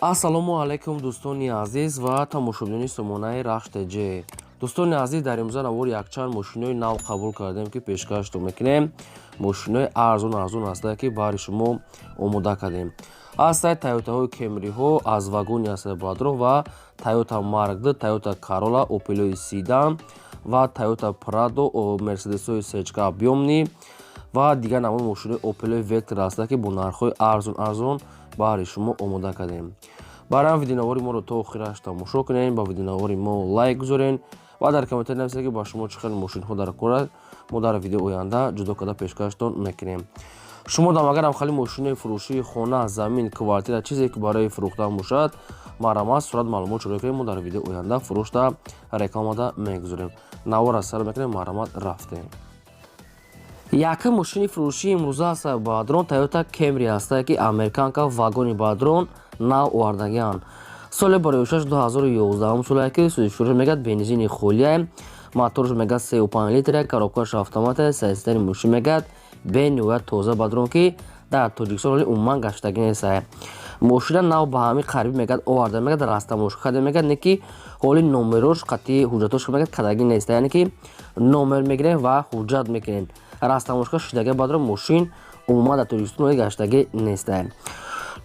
Ассалому алайкум, дӯстони азиз ва тамошобинони сомонаи Рахш ТЖ. Дӯстони азиз, дар имрӯза навор якчанд мошинои нав қабул кардем, ки пешкаштон мекунем. Мошинои арзон арзон ҳастанд, ки баҳри шумо омода кардем. Ҳастанд Тойотаҳои Кемриҳо аз вагони ҳастанд бадрон ва Тойота Марк 2, Тойота Карола, Опелои седан ва Тойота Прадо, Мерседесҳои сечка объёмный ва дигар намуди мошинои Опелои Вектор ҳастанд, ки бо нархҳои арзон арзон баҳри шумо омода кардем. Барои видеонавори моро то охираш тамошо кунед, ба видеонавори мо лайк гузоред ва дар комментарий нависед, ки ба шумо чӣ хел мошинҳо дар кор. Мо дар видео оянда ҷудо карда пешкаштон мекунем. Шумо дам агарам хали мошинои фурӯшии хона, замин, квартира, чизе ки барои фурӯхтан бошад, марҳамат, сурат, маълумот шуро кунед. Мо дар видео оянда фурӯшта рекламада мегузорем. Навора сар мекунем, марҳамат, рафтем. Якум мошини фурӯшии имрӯза аст бадрон, Тойота Кемри ҳастае, ки американка вагони бадрон, нав овардагианд. Соли барои 2011 солае, ки сӯзишфурӯш мегӯяд, бензини холия, моторш мегӯяд 3,5 литра, коробкаш автомата. Состояни мошин мегӯяд бениҳоят тоза бадрон, ки дар Тоҷикистон ҳоли умуман гаштагӣ нестае. Мошина нав ба ҳамин қариб мегӯяд оварда, мегӯяд растамошка карда, мегӯяд не ки ҳоли номерош қатъи ҳуҷҷатош мегӯяд кадагӣ неста, яъне ки номер мегирем ва ҳуҷҷат мекунем. Растамошка шудагӣ бадрон, мошин умуман дар Тоҷикистон ҳоли гаштагӣ нестае.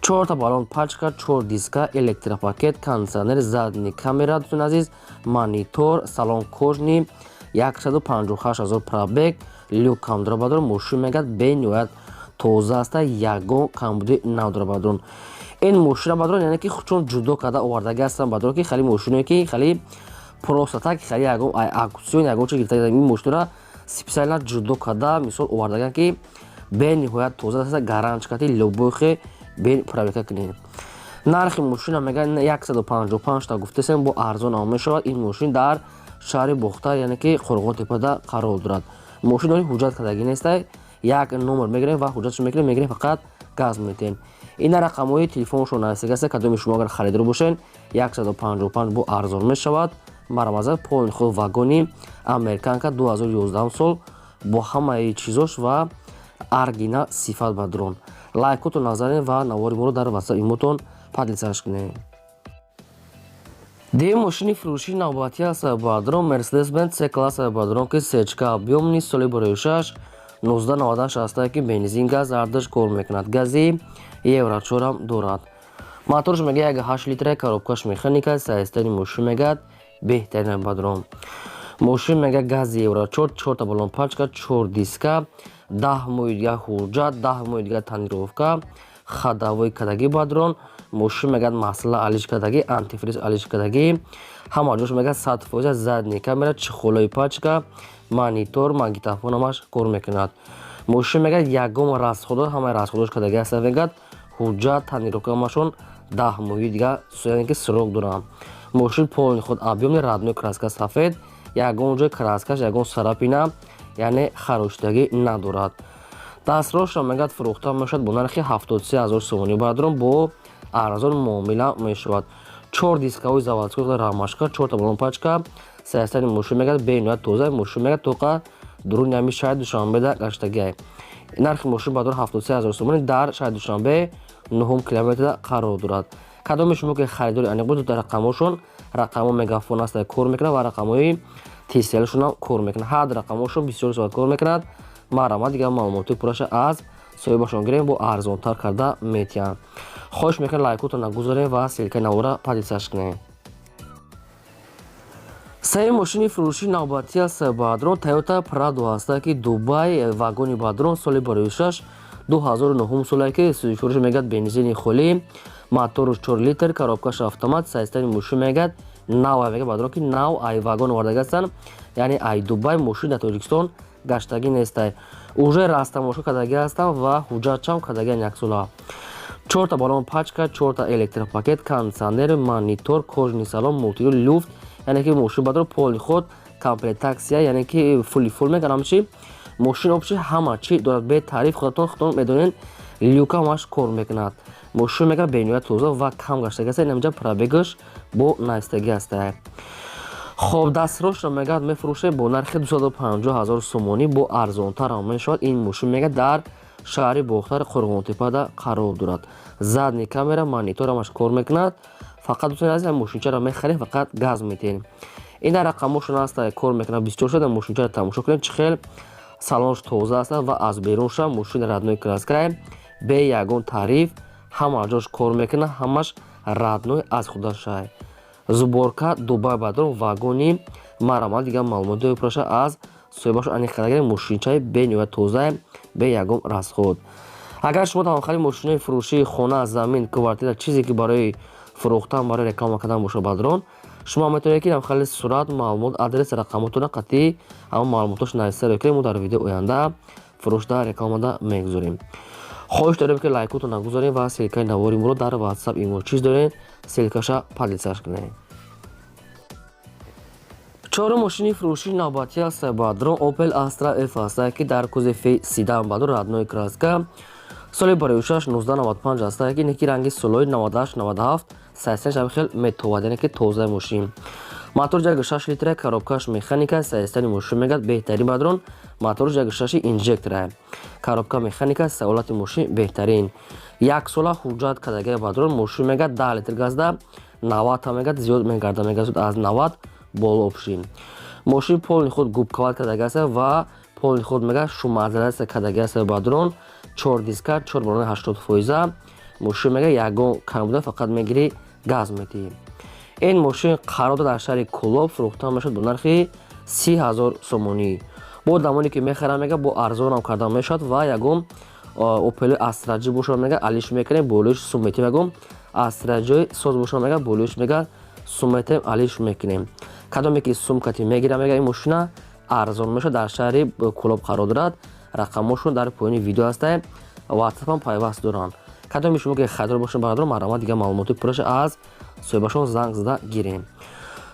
Чорта баллон пачка, чор диска, электропакет, кондиционер, задний камера, дӯстони азиз, монитор, салон кожаный, 158 ҳазор пробег, люк кам дора бадрон. Мошин мегӯяд бениҳоят тоза аста, ягон камбудӣ надора бадрон ин мошина бадрон. Яъне ки чун ҷудо карда овардагӣ ҳастанд бадрон, ки хеле мошиное ки хеле просто так, хеле ягон аукцион, ягон чи гирифта, ин мошинро специально ҷудо карда, мисол, овардагианд, ки бениҳоят тоза аста, гарантия кати любой хе бен проверка кунед. Нархи мошина мегӯяд 155 та гуфтасем, бо арзон ам мешавад. Ин мошин дар шаҳри Бохтар, яъне ки Қурғонтепада қарор дорад. Мошин ҳоли ҳуҷҷат кардагӣ нестай, як номер мегирем ва ҳуҷҷатшо мекунем, мегирем, фақат газ метиҳем. Ина рақамҳои телефоншон нависагаста. Кадоми шумо агар харидор бошед, 155 бо арзон мешавад. Марҳамат, полный худ вагони американка 2011 сол бо ҳамаи чизош ва оригинал сифат бадрон. Лайкотон назарем ва навори моро дар ватсап имотон поделиться кунем. Дигар мошини фурӯшии навбатӣ аст бадрон, Мерседес Бенз С класса бадрон, ки сечка объёмный, соли 2006, 1998 ҳастае, ки бензин, газ ҳардуш кор мекунад, гази евро 4-ам дорад. Моторш мега 1,8 литра, коробкаш механика. Состояни мошин мегӯяд беҳтарин бадрон. Мошин мега гази евро 4, чорта баллон пачка, чор диска, 10 моҳи дигар ҳуҷҷат, 10 моҳи дигар тонировка, ходовой кардагӣ бадрон. Мошин мегӯяд масла алиш кардагӣ, антифриз алиш кардагӣ, ҳама ҷош мегӯяд 100%. Задний камера, чехолои пачка, монитор, магнитофон ҳамаш кор мекунад. Мошин мегӯяд ягон расходо, ҳамаи расходош кардагӣ аст. Мегӯяд ҳуҷҷат, тонировка ҳамашон 10 моҳи дигар, яъне ки срок доранд. Мошин полный худ объёмный, родной краска сафед, ягон ҷои краскаш ягон царапина, яъне харошидагӣ надорад. Дастрошро мегӯяд фурӯхта мешавад бо нархи 73 ҳазор сомонӣ бадрон, бо арзон муомила мешавад. Чор дискаҳои заводской, рамашка, чорта баллон пачка. Состояни мошин мегӯяд бениҳоят тоза. Мошин мегӯяд тоқа дуруни ҳами шаҳри Душанбеда гаштагиай. Нархи мошин бадрон 73 ҳазор сомонӣ, дар шаҳри Душанбе, нуҳум километрда қарор дорад. Кадоми шумо ки харидори аниқ буд, рақамҳошон, рақамҳо Мегафон аста, кор мекунад ва рақамҳои Тселшонам кор мекунад. Ҳар рақамҳошон бисёр соат кор мекунад. Марҳамат, дигар маълумоти пурраша аз соҳибашон гирем, бо арзонтар карда метиҳанд. Хоҳиш мекунем, лайкотон нагузорем ва ссылкаи навора поделиться кунем. Сеюм мошини фурӯшии навбатӣ аст бадрон, Тойота Прадо ҳаста, ки Дубай вагони бадрон, соли 2006, 2009 солае, ки фурӯш мегӯяд бензини холӣ, моторш 4 литр, коробкаш автомат. Состояни мошин мегӯяд нав мегӯяд бадрон, ки нав ай вагон овардаги ҳастанд, яъне ай Дубай. Мошин дар Тоҷикистон гаштагӣ нестай, уже растамошка кардагӣ ҳастанд ва ҳуҷҷатчам кардагиан яксола. Чорта баллон пачка, чорта электропакет, кондиционер, монитор, кожаный салон, мультируль, люфт, яъне ки мошин бадро полный худ комплектация, яъне ки фулли фул мекунам чи мошин вообще ҳама чи дорад, бетаъриф, худатон худтон медонед. Люка ҳамаш кор мекунад. Мошин мегӯяд бениҳоят тоза ва кам гаштагӣ аст. Инамҷа пробегаш бо наистагӣ ҳаста. Хоб, дастрошро мегӯяд мефурӯшед бо нархи 250 ҳазор сомонӣ, бо арзонтар ҳам мешавад. Ин мошин мегӯяд дар Шаҳри Бохтар, Қурғонтепада қарор дорад. Задний камера, монитор, ҳамаш кор мекунад. Фақат, дӯстони азиз, мошинчаро мехарем, фақат газ метиҳем. Ин дар рақамошон аста, кор мекунад 24 шуда. Мошинчаро тамошо кунем, чӣ хел салонш тоза аст ва аз берунша мошин родной краска, бе ягон тариф, ҳама ҷош кор мекунад, ҳамаш родной аз худашай. Сборка Дубай, бадрон, вагони марамал. Дигар маълумотҳои пураша аз соҳибашо аниқ карда. Мошинчаи бениҳоят тоза, бе ягон расход. Агар шумо тавонхари мошинои фурӯшии хона, замин, квартира, чизе ки барои фурӯхтан, барои реклама кардан бошад, бадрон, шумо метавонед, ки хеле сурат, маълумот, адрес, рақамотона қатъи ҳама маълумотош нависта кунед. Мо дар видео оянда фурӯшда, рекламада мегузорем. Хоҳиш дорем, ки лайкотон нагузорем ва ссылкаи навори моро дар Ватсап, имо, чиз дорем, ссылкаша поделиться кунед. Чорум мошини фурӯшии навбатӣ аст, бадрон, Opel Astra F аст, ки дар кузови седан, бадрон, родной краска, соли бароюшаш 1995 аст, ки неки ранги солои 98, 97 сайсен хел метовад, яъне ки тозаи мошин. Мотор 1,6 литра, коробкаш механика, состояни мошин мегӯяд беҳтарин, бадрон. Мотор 1,6 инжектора, коробка механика, ҳолати мошин беҳтарин. Як сола ҳуҷҷат кардагия, бадрон. Мошин мегӯяд 10 литр газда 90 мегӯяд зиёд мегарда, мегӯяд аз 90 боло пушим. Мошин полный худ губка кардагиаст ва полный худ мегӯяд шумоизоляция кардагиаст, бадрон. Чор диска, чор балони 80%. Мошин мегӯяд ягон кам буда, фақат мегирӣ, газ метиҳӣ. Ин мошин қарор дар шаҳри Кӯлоб фурӯхта мешавад бо нархи 30 000 сомонӣ. Бо дамоне ки мехарам, мега бо арзонам карда мешавад ва ягон Опели Астра Ҷи бошад, мега алиш мекунем, болоиш сум метиҳем. Ягон Астра Ҷои соз бошад, мега болоиш, мега сум метиҳем, алиш мекунем. Кадоме ки сумкати мегирам, мега ин мошина арзон мешавад. Дар шаҳри Кӯлоб қарор дорад. Рақамошон дар поёни видео ҳаста, Ватсапам пайваст доранд. Кадоми шумо ки харидор бошед, бародарон, марҳамат, дигар маълумоти пурраша аз соҳибашон занг зада гирем.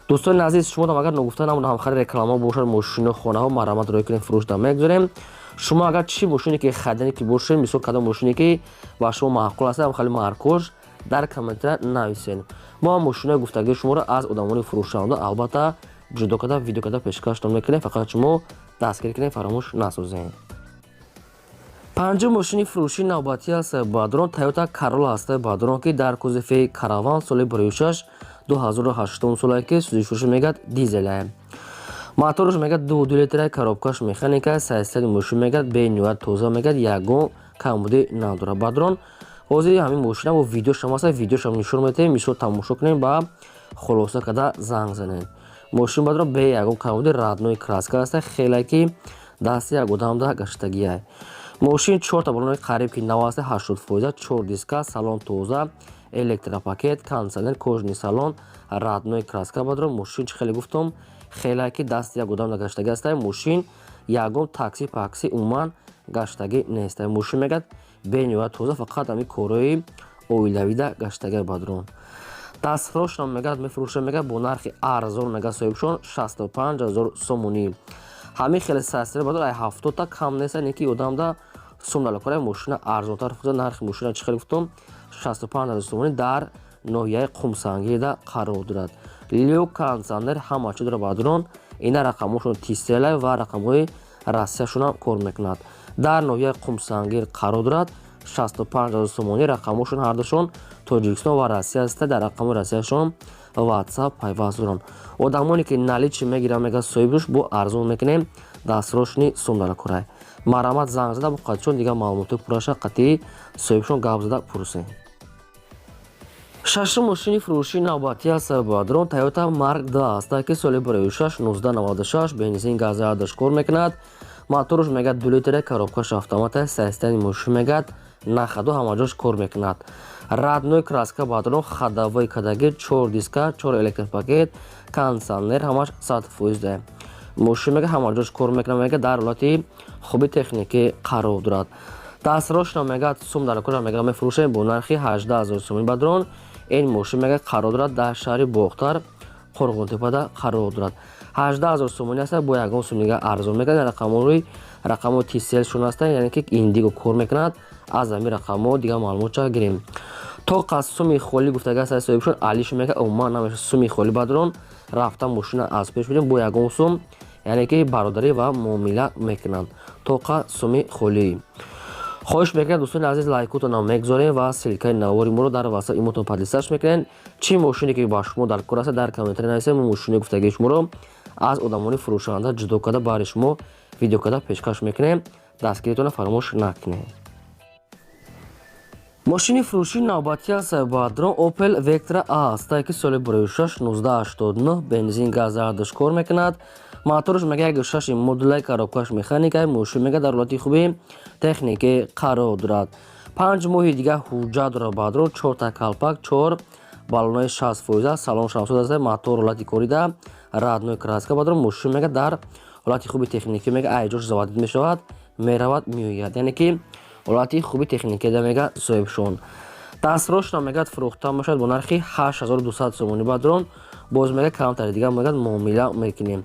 Дӯстони азиз, шумо агар ногуфта намуда ҳамхари реклама бошад, мошину хонаҳо, марҳамат роҳӣ кунем, фурӯшда мегузорем. Шумо агар чӣ мошине ки харидане ки бошед, мисол кадом мошине ки ба шумо маъқул аст, ҳамхали маркош дар комментария нависед. Мо ҳам мошинои гуфтагии шуморо аз одамони фурӯшанда албатта ҷудо карда, видео карда пешкаштон мекунем. Фақат шумо дастгирӣ кунем, фаромӯш насозем. Панҷум мошини фурӯшии навбатӣ аст, бадрон, Тойота Королла аст, бадрон, ки дар кузови караван, соли 2006, 2008 солае, ки сӯзишфурӯшӣ мегӯяд дизеле. Моторш мегӯяд 2,2 литра, коробкаш механика. Состояни мошин мегӯяд бениҳоят тоза, мегӯяд ягон камбудӣ надорад, бадрон. Ҳозир ҳамин мошина бо видеошам аст, видеошам нишон медиҳем. Мисол тамошо кунем, ба хулоса карда занг занем. Мошин, бадрон, бе ягон камбудӣ, родной краска аст, хеле ки дасти як одамда гаштагиай. Мошин чорта балони қариб ки нав аст, 80%, чор диска, салон тоза, электропакет, кондиционер, кожаный салон, родной краска, бадрон. Мошин, чӣ хеле гуфтам, хеле ки дасти як одам гаштагӣ аст. Мошин ягон такси пакси умуман гаштагӣ нест. Мошин мегӯяд бениҳоят тоза, фақат ҳамин корҳои оилавида гаштагӣ, бадрон. Дастфурӯшам мегӯяд мефурӯшам, мегӯяд бо нархи арзон, мегӯяд соҳибшон 65 000 сомонӣ. Ҳамин хеле састира, бадрон, ай 70та кам нест, не ки одамда сум далакора мошина арзонтар фурӯхта. Нархи мошина, чӣ хеле гуфтам, 65 000 сомонӣ. Дар ноҳияи Қумсангида қарор дорад. Люк, кондиционер, ҳама чӣ дорад, бадрон. Ина рақамҳошон Тисела ва рақамҳои Россияшонам кор мекунад. Дар ноҳияи Қумсангир қарор дорад, 65 000 сомонӣ. Рақамҳошон ҳардушон Тоҷикистон ва Россия аста. Дар рақамҳои Россияшон Ватсап пайваст доранд. Одамоне ки наличный мегиранд, мегӯяд соҳибуш бо арзон мекунем, дастрошни сум даркорай. Марҳамат, занг зада бо қатишон дигар маълумоти пурраша қатъи соҳибшон гап зада пурсем. Шашум мошини фурӯшии навбатӣ аст, бадрон, Тойота Марк 2 аст, ки соли 2006, 1996, бензин, газ ҳардуш кор мекунад. Моторш мегӯяд 2 литра, коробкаш автомата. Состояни мошин мегӯяд на ходу, ҳамаҷош кор мекунад. Родной краска, бадрон, ходовой кадаги, чор диска, чор электропакет, кондиционер, ҳамаш 100%. Мошин мега ҳамаҷош кор мекунад, мега дар ҳолати хуби техникӣ қарор дорад. Дастрошна мегӯяд сум дар кора, мега мефурӯшем бо нархи 18 000 сомонӣ, бадрон. Ин мошин мега қарор дорад дар шаҳри Бохтар, Қурғонтепада қарор дорад. 18 000 сомонӣ аст, бо ягон сум дига арзон мекунад. Рақамҳои рақамҳои Тиселшон ҳастанд, яъне ки Индиго кор мекунад. Аз ҳамин рақамҳо дигар маълумотча гирем. То қас суми холӣ гуфтага аст соҳибшон, алиш мега умуман намешавад суми холӣ, бадрон. Рафта мошина аз пеш бидем, бо ягон сум, яъне ки бародарӣ ва муомила мекунанд, тоқа суми холӣ. Хоҳиш мекунем, дӯстони азиз, лайкотонам мегузорем ва ссылкаи навори моро дар ватсап имотон поделиться мекунем. Чӣ мошине ки ба шумо дар кор аст, дар комментарий нависем. Мо мошини гуфтагии шуморо аз одамони фурӯшанда ҷудо карда, баҳри шумо видео карда пешкаш мекунем. Дастгиритонро фаромӯш накунед. Мошини фурӯшии навбатӣ аст, бадрон, Opel Vectra A аст, ки соли 2006, 1989, бензин, газ ҳардуш кор мекунад. Моторш мега 1.6 модулай, коробкаш механика. Мошин мега дар ҳолати хуби техникӣ қарор дорад. 5 моҳи дига ҳуҷҷат дорад, бадрон. Чорта калпак, чор баллонаи 60%, салон шамсод аст, мотор ҳолати корида, родной краска, бадрон. Мошин мега дар ҳолати хуби техникӣ, мега айҷош заводить мешавад, меравад, меояд, яъне ки ҳолати хуби техникида мега соҳибшон. Дастрошна мегӯяд фурӯхта мешавад бо нархи 8200 сомонӣ, бадрон. Боз мега камтари дига мегӯяд муомила мекунем.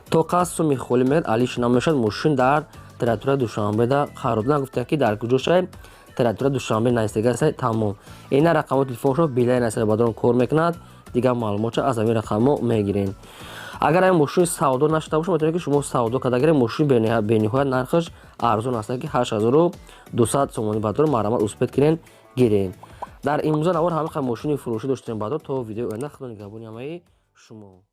То қасд суми холӣ мегӯяд алиш намешавад. Мошин дар территорияи Душанбеда қарор нагуфта, ки дар куҷо шай, территорияи Душанбе наистагасай, тамом. Ина рақамҳои телефоншо билай насар, бадрон, кор мекунад. Дигар маълумотша аз ҳамин рақамҳо мегирем. Агар ин мошини савдо нашуда бошад, метавонед, ки шумо савдо карда гиред. Мошин бениҳоят нархаш арзон аст, ки 8200 сомонӣ, бадрон. Марҳамат, успеть кунед, гиред. Дар имрӯза навор ҳамин қадр мошини фурӯшӣ доштем, бадрон. То видеои оянда, худо нигаҳбони ҳамаи шумо.